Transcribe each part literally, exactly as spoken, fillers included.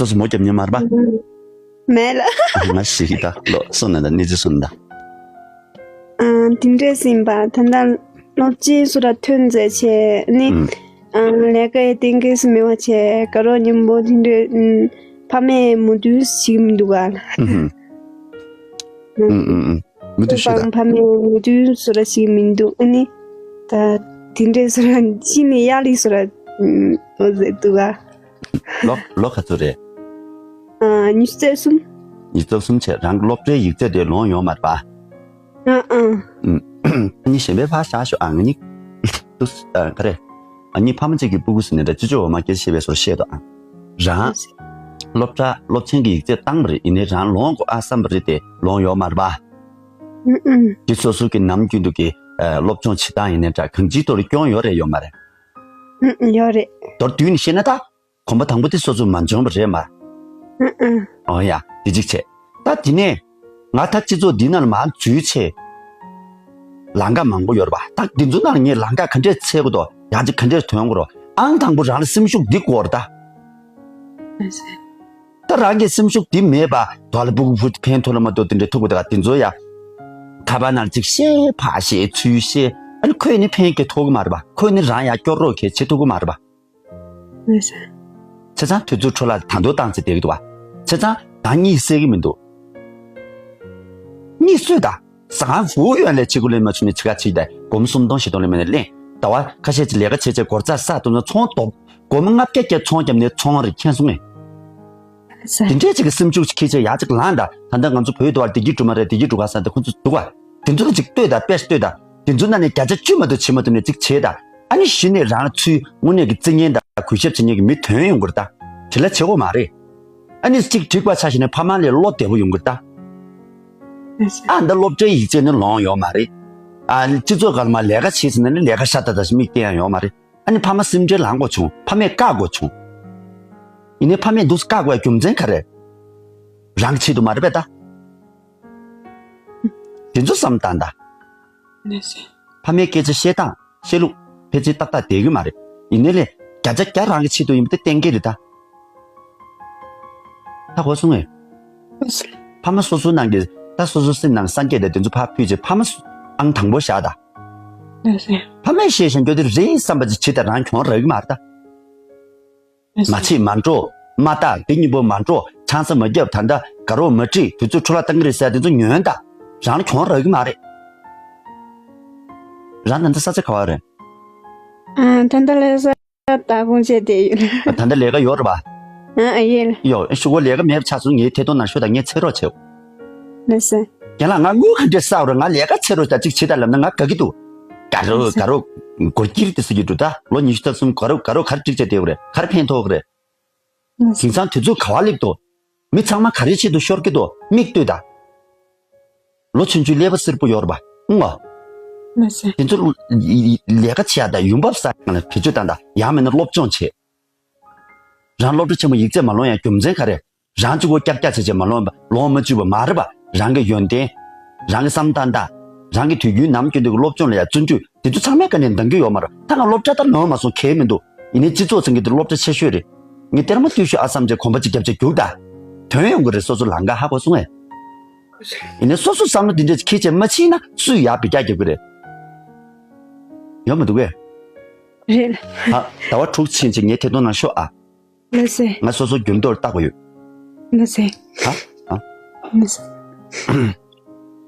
སོ་སོ་མོ་རྒྱབ་ཉན་མར་པ། མེད་ལ། ང་ཞིག་ད་ལོ་སོ་ན་ད་ནི་ཅི་སོ་ན་ད། ཨ་དེ་འདྲས་ཟིན་པ་ད་ལྟ་སློབ་ཆེན་སུ་ར་ཐོན་མཛད་བྱས་ནི། ཨ་ལས་ཀའི་གཏན་འཁེལ་སུ་མེད་པ་བྱས་དགའ་རོགས་མཉམ་པོ་དེ་འདྲས། ཕ་མས་མོས་མཐུན་ཞིག་མི་འདུག་ག་ལ། ཨུ་ཧུམ། ཨུ་ཨུ་ཨུ། མི་འདུག་ཤོད་ད། ཕ་མས་མོས་མཐུན་སུ་ར་ཞིག་མི་འདུག་ཨ་ནི། ད་དེ་འདྲས་སུ་ར་ཤི་ནས་ཡག་ལི་སུ་ར་འོ་ཟེར་འདུག་ག། ལོ་ལོ་ག་ཚོད་རེད། ཨ་ཉི་ཤུ་རྩ་གསུམ། ཉི་ཤུ་རྩ་གསུམ་བྱས་རང་གི་སློབ་གྲྭའི་ཡིག་ཚད་དེ་ལོངས་ཡོང་མ་རེད་པ། ཨ་ཨ། ཨུམ། ཨ་ནི་གཞན་པའི་ཕར་བཞག་ཤོག་ཨ་ང་ནི། ཏུ་ཨ་ག་རེ། ཨ་ནི་ཕ་མ་གཅིག་གི་སྤུ་གུ་ཟེར་ནས་འདྲ་ཅི་ཅོ་འོ་མ་སྐད་ཆ་བཤད་པའི་སོར་བཤད་དོ་ཨ། རང་། སློབ་གྲྭ་སློབ་ཆེན་གྱི་ཡིག་ཚད་བཏང་པ་རེད་ཡིན་ནའི་རང་ལོངས་དགོས་ཨ་བསམ་པ་རེད་དེ་ལོངས་ཡོད་མ་རེད་པ། ཨུ་ཨུ། དེ་སོ་སོ་གི་ནམ་རྒྱུན་དུ་གི་ཨ་སློབ་སྦྱོང་བྱེད་སྟངས་ཡིན་ནའི་འདྲ་གང་ཅིའི་ཐོག་ལ་སྐྱོན་ཡོད་རེད་ཡོད་མ་རེད། ཨུ་ཨུ་ཡོད་རེད། མདོར་བསྡུས་ནས་བཤད་ན་ད། གོམ་པ་དང་པོ་དེ་སོ་སོ་མ་འཇོན་པ་རེད་མ། ཨུ་ཨུ། ཨོ་ཡ་དེ་གཅིག་བྱས། ད་དེ་ནས་ང་ད་སྤྱི་ཚོགས་འདི་ནང་ལ་མར་འཛུལ་བྱས། ལམ་ཁ་མང་པོ་ཡོད་རེད་པ། ད་འདི་ཚོ་ནང་ལ་ངས་ལམ་ཁ་ག་འདྲས་འཚོལ་དགོས་དོ་ཡང་ཅིག་ག་འདྲས་ཐོན་དགོས་རོ། ཨང་དང་པོ་རང་ལ་སེམས་ཤུགས་འདི་དགོས་རེད་ད། ད་རང་གི་སེམས་ཤུགས་འདི་མེད་པ་དོ་ལ་སྤུ་གུ་ཕུ་ཕན་ཐོགས་ལ་མ་གཏོགས་དེ་འདྲས་ཐུབ་དགོས་ད་ག་དེ་ཚོ་ཡ། ཁ་པར་ནང་ཅིག་བཤད་ཕར་བཤད་ཚུར་བཤད་ཨ་ནི་ཁོས་ནི་ཕན་སྐྱེ་ཐུབ་ཀྱི་མ་རེད་པ། ཁོས་ནི་རང་ཡ་སྐྱོ་རོགས་གལ་བྱེད་ཐུབ་ཀྱི་མ་རེད་པ། ལགས་སོ། བྱས་ཙང་དུས་ཚོད་འཕྲོ་བརླག་ད་དུང་བཏང་ཚེ་བསྡད་ཀྱི་འདུག་བ། བྱས་ཙང་ད་གཉིད་སད་ཀྱི་མི་འདུག་གཉིད་སད་ད། ཟ་ཁང་བུ་ཡོན་ལས་ཕྱི་གུ་ལེན་མ་བྱུང་ནས་ཕྱི་ཁ་ཕྱི་ད་སྒོར་མོ་སུམ་སྟོང་བཞི་སྟོང་ལེན་མ་ནས་ལེན། ཟླ་བ་ཁ་ཤས་ཀྱི་ལས་ཀ་བྱས་བྱས་སྒོར་རྩ་ས་སྟོང་ཚོང་ལྟོགས། སྒོར་མོ་ལྔ་བརྒྱ་བརྒྱ་ཚོང་བརྒྱབ་ནས་ཚོང་རེ་ཁྱེར་སོང་ངས། ལགས་སོ། དེ་འདྲས་ཅིག་གི་སེམས་ཤུགས་ཅིག་ཁྱེར་བྱས་ཡག་ཅིག་ལངས་ད། ད་ལྟ་ང་ཚོ་བོད་དུ་བར་བདེ་སྐྱིད་སྒྲོལ་མ་རེད་བདེ་སྐྱིད་སྒྲོལ་མ་ཟེར་ད་ཁོ་ཚོ་འདུག་བ། དེ་ཚོ་ལ་ཅིག་ལྟོས་ད་དཔེ་ལྟོས་ད། དེ་ཚོ་ནང་ནས་བརྒྱ་ཆ་བཅུ་མ་གཏོགས་བྱེད་མ་ཐུབ་ནས་ཅིག་བྱེད་ད། ཨ་ནི་གཞི་ནས་རང་ཚུལ་དངོས་གནས་ཀྱི་བརྩི་ཉན་དང་གུས་ཞབས་བྱེད་ཉན་གྱི་མི་ཐོན་ཡོང་གི་རེད་ད། དེ་ལ་བྱེད་དགོས་མ་རེད། ཨ་ནི་གཅིག་འགྲིག་པ་ཆ་བཞག་ནས་ཕ་མ་ལས་བློ་བདེ་པོ་ཡོང་གི་རེད་ད། ཨ་འདི་སློབ་གྲྭའི་ཡིག་ཚད་ནི་ལོངས་ཡོད་མ་རེད། ཨ་སྤྱི་ཚོགས་སྒང་ལ་མ་ལས་ཀ་བྱེད་ཟེར་ན་ནི་ལས་ཀ་ཤ་སྟག་ད་ཞིག་མིག་བསྟན་ཡ་ཡོད་མ་རེད། ཨ་ནི་ཕ་མ་སེམས་ཁྲལ་ལངས་དགོས་བྱུང་ཕ་མས་བཀག་དགོས་བྱུང་། ཡིན་ནའི་ཕ་མས་འདུག་སེ་བཀག་དགོས་ཡ་རྒྱུ་མཚན་ག་རེ། རང་གི་ཆེད་དུ་མ་རེད་པས་ད། དེ་ཚོ་བསམ་བཏང་ད། ལགས་སོ། ཕ་མའི་སྐད་ཆ་བཤད་སྟངས་བཤད་ལུགས་ཕལ་ཆེར་ཏག་ཏག་བསྡད་ཀྱི་མ་རེད། ཡིན་ནའི་ལས་བརྒྱ་ཆ་བརྒྱ་རང་གི་ཆེད་དུ་ཡིན་པ་དེ་གཏན་འཁེལ་རེད་ད། ད་གོ་སོང་ངས། ལགས་སོ། ཕ་མ་སོ་སོའི་ནང་གི་ད་སོ་སོའི་སེམས་ནང་སངས་རྒྱས་དང་དེ་ཚོ་ཕར་ཕུད་བྱས་ཕ་མ་སུ་ཨང་དང་པོ་བཞག་ད། ལགས་སོ། ཕ་མས་བཤད་བཞིན་རྒྱུ་དེ་རེད་བསམ་པ་ཅིག་བྱེད་ད་རང་གྱོང་རག་གི་མ་རེད་ད། མ་བྱེད་མ་འགྲོ། མ་བལྟ་འདི་གཉིས་པོ་མ་འགྲོ། ཆང་ས་མ་བརྒྱབ་ད་ལྟ་དགའ་རོགས་མ་ཁྲིད་དུས་ཚོད་འཕྲོ་བརླག་བཏང་གི་རེད་ཟེར་དེ་ཚོ་ཉོན་ད། རང་ལ་གྱོང་རག་གི་མ་རེད། རང་ད་ལྟ་ས་ཆ་ག་བ་རེད། ཨ་ད་ལྟ་ལས་ས་ད་དགོང་བྱས་བསྡད་ཡོད། ད་ལྟ་ལས་ཀ་ཡོད་རེད་པ། ཨ་ཨ་ཡོད། ཡོད་ཤུ་གོ་ལས་ཀ་མེད་པ་ཆགས་སོང་ངའི་ཐད་གཏོང་ནང་ཤོད་ད་ངས་ཚེ་རོགས་བྱེད། ལགས་སོ། རྒན་ལགས་ང་དངུལ་ག་འདྲས་བསགས་རོགས་ང་ལས་ཀ་བྱེད་རོགས་ད་ཅིག་བྱེད་ད་ལབ་ན་ང་དགའ་གི་འདུག་དགའ་རོགས་དགའ་རོགས་སྒོར་སྐྱིད་དེ་ཟེར་གྱི་འདུག་ད་ལོ་ཉི་ཤུ་རྩ་གསུམ་དགའ་རོགས་དགའ་རོགས་ག་རེ་འགྲིག་བྱས་བསྡད་ཡོད་རེད་ག་རེ་ཕན་ཐོགས་ཀྱི་རེད། དེང་སང་དུས་ཚོད་ག་བ་སླེབས་འདུག་མི་ཚང་མ་ག་རེ་ཆེད་དུ་ཤོར་གྱི་འདུག་མིག་ལྟོས་ད། ལོ་ཆུང་ཆུང་ཀླད་པ་སེར་པོ་ཡོད་རེད་པ། ཨུང་ཨ། ལགས་སོ། དེ་ཚོ་ལས་ཀ་བྱེད་ཡ་ད་ཡོང་འབབ་བསགས་ཡ་ལ་བེད་སྤྱོད་བཏང་ད་ཡང་མིན་ན་སློབ་སྦྱོང་བྱེད། རང་སློབ་གྲྭ་ཆེན་མོ་ཡིག་ཚད་མ་ལོངས་ཡ་རྒྱུ་མཚན་ག་རེ། རང་གཅིག་པོ་ཀྱག་ཀྱག་བྱས་བྱས་མ་ལོངས་པ་ལོངས་མ་བཅུག་པ་མ་རེད་པ། རང་གི་ཡོན་ཏན། རང་གི་བསམ་སྟངས་དང་། རང་གི་དུས་རྒྱུན་ནམ་རྒྱུན་དུ་གི་སློབ་སྦྱོང་ལ་ཡ་བརྩོན་འགྲུས་དེ་ཚོ་ཚང་མས་ག་ནས་འདང་གི་ཡོད་མ་རེད། ད་ང་སློབ་གྲྭ་ད་ལོངས་མ་སོང་གལ་མི་འདུག་ཡིན་ནའི་སྤྱི་ཚོགས་ཚང་གི་དེ་སློབ་གྲྭ་ཆེ་ཤོས་རེད། ངས་གཏེར་མ་བཏུས་ཤོས་ཨ་བསམ་བྱས་གོམ་པ་གཅིག་རྒྱབ་བྱས་རྒྱུགས་ད། དོན་ཡོང་གི་རེད་སོ་སོ་ལམ་ཁ་ཧ་གོ་སོང་ངས། ཡིན་ནའི་སོ་སོ་བསམ་བློ་འདི་འདྲས་ཁྱེད་ཀྱིས་མ་ཕྱིན་ན་སུས་ཡར་འབུད་རྒྱག་རྒྱབ་གི་རེད། ཡོད་མི་འདུག་གས། རེད། ཨ་ཟླ་བ་དྲུག་ཕྱིན་ཚེ་ངའི་ཐད་གཏོང་ནང་ཤོག་ཨ། ལགས་སེ། ང་སོ་སོ་འགྱུར་ལྡོག་ལྟ་དགོས་ཡོད། ལགས་སེ། ཨ། ཨ། ལགས་སེ།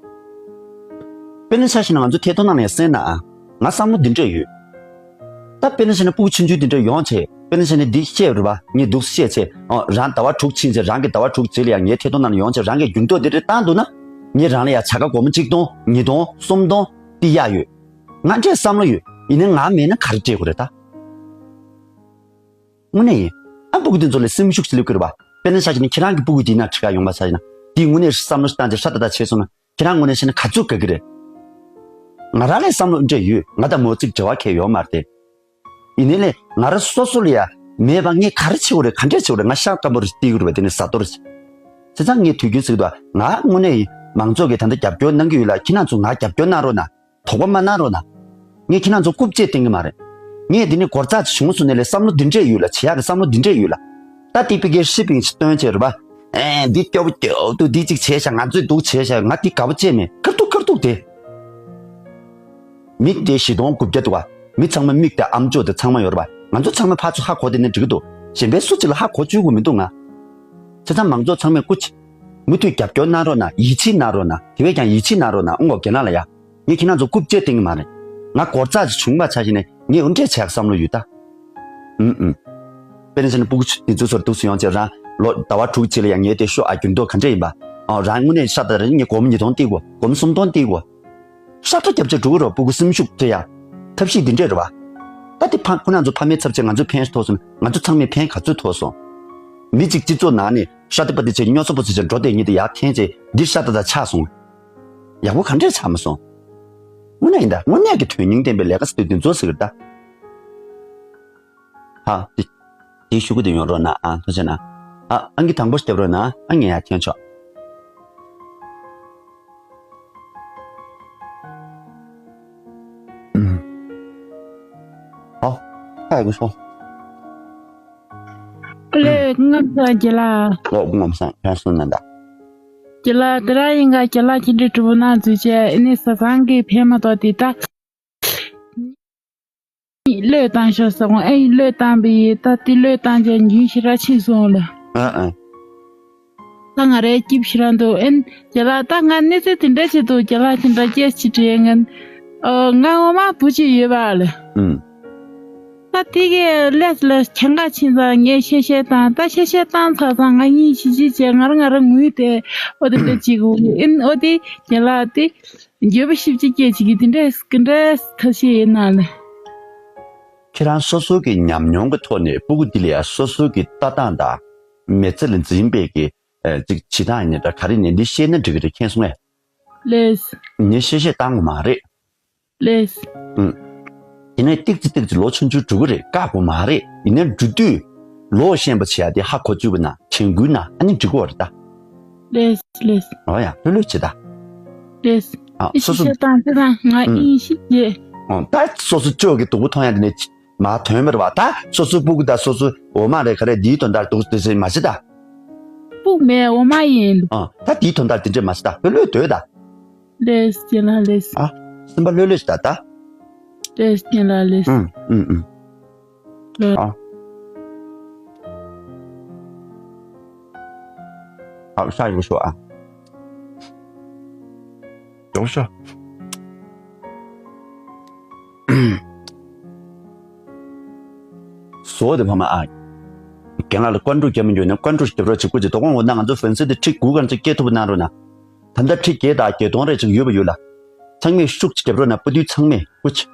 དཔེར་ན་ཆ་བཞག་ན་ང་ཚོ་ཐད་གཏོང་ནང་ནས་གསན་ན་ཨ། ང་བསམ་བློ་འདི་འདྲས་ཡོད། ད་དཔེར་ན་བྱས་ན་སྤུ་གུ་ཆུང་ཆུང་འདི་འདྲས་ཡོང་བྱས་དཔེར་ན་བྱས་ན་འདི་བཤད་རེད་པ་ངས་འདུག་བཤད་བྱས་ཨོ་རང་ཟླ་བ་དྲུག་ཕྱིན་ཚེ་རང་གི་ཟླ་བ་དྲུག་རྗེས་ལ་ཡང་ངའི་ཐད་གཏོང་ནང་ལ་ཡོང་བྱས་རང་གི་འགྱུར་ལྡོག་འདི་འདྲས་བཏང་འདུག་ན་ངས་རང་ལ་ཡང་བྱ་དགའ་སྒོར་མོ་གཅིག་སྟོང་ཉིས་སྟོང་གསུམ་སྟོང་སྟེར་ཡག་ཡོད། ང་འདྲས་བསམ་བློ་ཡོད། ཡིན་ནའི་ང་མེད་ན་ག་རེ་སྤྲད་དགོས་རེད་ད། དངོས་གནས་ཡིན། ཨ་སྤུ་གུ་དེ་ཚོ་ལ་སེམས་ཤུགས་ཤིག་སླེབས་ཀྱི་རེད་པ། དཔེར་ན་ཆ་བཞག་ན་ཁྱེད་རང་གི་སྤུ་གུ་དེའི་ནང་ཁྲིད་ག་ཡོང་བ་ཆ་བཞག་ན་དེས་དངོས་གནས་བསམ་བློ་ཞིག་བཏང་རྗེས་ཧྲ་ཏག་ཏག་བྱས་སོང་ན་ཁྱེད་རང་དངོས་གནས་བཤད་ན་ག་ཚོད་དགའ་གི་རེད། ང་རང་ལ་བསམ་བློ་འདྲ་ཡོད། ང་དང་མོ་གཅིག་འབྲེལ་བ་གང་ཡང་ཡོད་མ་རེད་དེ། ཡིན་ནའི་ལས་ང་རང་སོ་སོ་ལ་ཡ་མེད་པ་ངས་ག་རེ་བྱེད་དགོས་རེད་ག་འདྲས་བྱེད་དགོས་རེད་ང་ཤ་སྐམ་པོ་རེ་སྟེར་གི་རེད་པ་དེ་ནས་ཟ་ཏོ་རེ། བྱས་ཙང་ངས་དུས་རྒྱུན་ཟེར་གི་འདུག་ང་དངོས་གནས་ཡིན་མང་ཚོགས་ཀྱིས་ད་ལྟ་རྒྱབ་སྐྱོར་གནང་གི་ཡོད་ལ་ཁྱེད་རང་ཚོ་ང་རྒྱབ་སྐྱོར་གནང་རོགས་གནང་། དོགས་པ་མ་གནང་རོགས་གནང་། ངས་ཁྱེད་རང་ཚོ་རྐུབ་བཅད་བསྟན་གི་མ་རེད། ངས་འདི་ནས་སྒོར་རྩ་ཅིག་བྱུང་སོང་ནས་ལས་བསམ་བློ་འདི་འདྲས་ཡོད་ལ་བྱེད་ཡག་གི་བསམ་བློ་འདི་འདྲས་ཡོད་ལ། ད་ཏི་པི་ཀའི་ཧྲི་པིང་ཞིག་སྟོན་བྱས་རེད་པ། ཨེ་འདི་སྐྱོ་པོ་སྐྱོ་སྡུག་འདི་གཅིག་བྱས་ཤག་ང་ཚོས་སྡུག་བྱས་ཤག་ང་འདི་དགའ་པོ་བྱས་མེད་ཁར་ཐུག་ཁར་ཐུག་དེ། མི་དེ་བཞི་སྟོང་དགུ་བརྒྱ་འདུག་བ། མི་ཚང་མ་མིག་དང་ཨམ་ཅོག་དེ་ཚང་མ་ཡོད་རེད་པ། ང་ཚོ་ཚང་མ་ཕར་ཚུར་ཧ་གོ་དེ་ནས་འགྲིག་གི་འདུག་གཞན་པའི་སུ་གཅིག་ལ་ཧ་གོ་བཅུག་དགོས་མི་འདུག་ང་། བྱས་ཙང་མང་ཚོགས་ཚང་མས་སྐུ་མཁྱེན། མུ་མཐུད་རྒྱབ་སྐྱོར་གནང་རོགས་གནང་། ཡིད་ཆེས་གནང་རོགས་གནང་། དེ་བས་ཀྱང་ཡིད་ཆེས་གནང་རོགས་གནང་། ཨང་གོ་རྒན་ལགས་ལ་ཡ། ངས་ཁྱེད་རང་ཚོ་རྐུབ་བཀྱག་བཏང་གི་མ་རེད། ང་སྒོར་རྩ་ཅིག་བྱུང་བ་ཆ་བཞག་ནས་ངས་འུ་འདྲས་བྱས་བསམ་བློ་ཡོད་ད། ཨུམ་ཨུམ། དཔེར་ན་ཆ་ནས་སྤུ་གུ་དེ་ཚོ་ཚོར་འདུག་སེ་ཡོང་བྱས་རང་ལོ་ཟླ་བ་དྲུག་ཅིག་ལ་ཡང་ངས་དེ་ཤོག་ཨ་འགྱུར་ལྡོག་ག་འདྲས་ཡིན་པ། ཨོ་རང་དངོས་གནས་ཤ་སྟག་རེད། ངས་སྒོར་མོ་ཉིས་སྟོང་སྟེར་དགོས། སྒོར་མོ་སུམ་སྟོང་སྟེར་དགོས། ཤ་སྟག་རྒྱབ་ཆ་འགྲོ་གི་རེད། སྤུ་གུ་སེམས་ཤུགས་སྤྲད་ཡ། ཐབས་ཤེས་འདི་འདྲས་རེད་བ། ད་དེ་ཕ་ཁོ་རང་ཚོ་ཕ་མའི་ཚབ་བྱས་ང་ཚོས་ཕན་ཐོགས་སོང་། ང་ཚོ་ཚང་མས་ཕན་ག་ཚོད་ཐོགས་སོང་། མི་གཅིག་སྤྱི་ཚོགས་ནང་ནས་ཤ་སྟག་པ་དེ་བྱས་སྨྱོ་ཚོ་པོ་ཚོ་བྱས་འགྲོ་བསྡད་མཁན་དེ་ཡར་འཐེན་བྱས་འདི་ཤ་སྟག་དང་ཆགས་སོང་། ཡག་པོ་ག་འདྲས་ཆགས་མ་སོང་། དངོས་གནས་ཡིན་ད། དངོས་གནས་ཀྱི་དོན་སྙིང་ལྡན་པའི་ལས་ཀ་ཟེར་དུས་འདི་ཚོ་ཟེར་གི་རེད་ད། ཧ། དེ་དེའི་ཤོག་གུ་དེ་ཡོང་རོགས་གནང་ཨ། ཐུགས་རྗེ་གནང་། ཨ། ཨང་ཀི་དང་པོ་ཞིག་རྒྱབ་རོགས་གནང་། ཨ། ངས་ཡར་འཐེན་ཆོག་ཨོ། ཧ་གོ་སོང་། ཀླད་ངོ་མཚར་རྒྱལ་ལགས། ཨོ་ངོ་མཚར་ཕན་སོང་ན་ད། རྒྱལ་ལགས་དེ་ར་ཡིན་ག་རྒྱལ་ལགས་ཁྱེད་འདྲའི་གྲུབ་ན་འཛུལ་བྱས་ཨ་ནི་བཟའ་ཚང་གི་ཕན་མ་ཐོགས་དེ་ད། གློད་བཏང་ཤོག་ཟེར་འོང་། ཨེ་ཡིན་གློད་བཏང་པ་ཡིན། ད་དེ་གློད་བཏང་རྗེས་རྒྱུན་ཞེ་དྲག་ཕྱིན་སོང་ལ། ཨ་ཨ། ད་ང་རའི་སྐྱིབས་ཞེ་དྲག་འདུག་ཨེ་རྒྱལ་ལགས་ད་ང་གནས་ཚུལ་དེ་འདྲ་ཅིག་འདུག་རྒྱལ་ལགས་ཁྱེད་འདྲ་སྐད་ཅིག་དྲིས་ང་། ཨོ་ང་འོ་མ་བུ་གཅིག་ཡོད་པ་ལ། ཨུམ། ད་དེ་གས་ལས་ལས་གྱང་ག་ཕྱིན་ཙང་ངས་གཤེ་གཤེ་བཏང་། ད་གཤེ་གཤེ་བཏང་ཚར་ཙང་ང་གཉིས་ཤི་ཅི་བྱས་ང་རང་ང་རང་ངུས་ཏེ་ཨོ་དེ་འདྲ་ཅིག་འོ་ཨེ་ཨོ་དེ་རྒྱལ་ལགས་དེ། འགྱོད་པ་ཞིབ་ཅིག་སྐྱེས་ཅིག་གི་དེ་འདྲས་ག་འདྲས་ཐབས་ཤེས་ཡིན་ན་ལེ། ཁྱེད་རང་སོ་སོ་གི་ཉམས་མྱོང་གི་ཐོག་ནས་སྤུ་གུ་འདི་ལ་ཡ་སོ་སོ་གི་ལྟ་སྟངས་དང་མི་ཚེ་ལ་འཛིན་པའི་གི་ཨེ་ཅིག་བྱེད་སྟངས་ཡིན་ན་འདྲ་ག་རེ་ནས་འདི་ཤེས་ན་འགྲིག་གི་རེད། མཁྱེན་སོང་ངས། ལེས། ངས་གཤེ་གཤེ་བཏང་དགོས་མ་རེད། ལེས། ཨུམ། ཡིན་ནའི་ཏིག་ཙི་ཏིག་ཙི་ལོ་ཆུང་ཆུང་འགྲོ་གི་རེད། བཀག་དགོས་མ་རེད། ཡིན་ནའི་འགྲོ་དུས་ལོ་ཤན་པ་བྱེད་ཡ་དེ་ཧ་གོ་བཅུག་པ་ན་བྱེད་འགུལ་ན་ཨ་ནི་འགྲིག་གི་རེད་ད། ལེས་ལེས། ཨོ་ཡ་ལྷོད་ལྷོད་བྱེད་ད། ལེས། ཨ་ཨི་སོ་སོ། ཤི་ཤ་བཏང་ཚེ་དང་ང་ཨུམ། ཨིན་ཤི་ཡེ། ཨོ་ད་སོ་སོ་ཅོག་གི་སྡུག་པོ་མཐོང་ཡ་དེ་ནས་མ་ཐོན་མེད་རེད་བ། ད་སོ་སོའི་སྤུ་གུ་དང་སོ་སོའི་འོ་མ་རེད་ག་རེད་འདིའི་དོན་དག་སྡུག་དེ་ཚེ་མ་བྱེད་ད། སྤུ་གུ་མེད་འོ་མ་ཡིན། ཨ་ད་དེའི་དོན་དག་དེ་འདྲས་མ་བྱེད་ད། ལྷོད་ལྷོད་སྡོད་ད། ལེས་ཅེ་ལ་ལེས། ཨ་སེམས་པ་ལྷོད་ལྷོད་བྱེད་ད་ད། ལེས་ཅེ་ལ་ལེས། ཨུམ་ཨུམ་ཨུམ། ལེས། ཨ། ཨ་ཤ་ཡོད་ཤོག་ཨ། ཡོད་ཤོག་བཟོ་དེ་ཕ་མ་ཨ། རྒན་ལགས་ལ་ཀོན་ཀྲུ་རྒྱབ་མི་འགྱོ་ན་ཀོན་ཀྲུ་ཞིག་རྒྱབ་རོགས་བྱེད་དགོས་ཀྱི་དོ་དགོང་འོ་ན་ང་ཚོ་ཧྥན་སི་དེ་ཁྲི་དགུ་གང་ཅིག་སྐྱེལ་ཐུབ་པ་གནང་རོགས་གནང་། ད་ལྟ་ཁྲི་བརྒྱད་དང་བརྒྱད་སྟོང་རེ་ཅིག་ཡོད་པ་ཡོད་ལ། ཚང་མས་ཤུགས་ཅིག་རྒྱབ་རོགས་གནང་། སྤུ་དུས་ཚང་མས་སྐུ་མཁྱེན།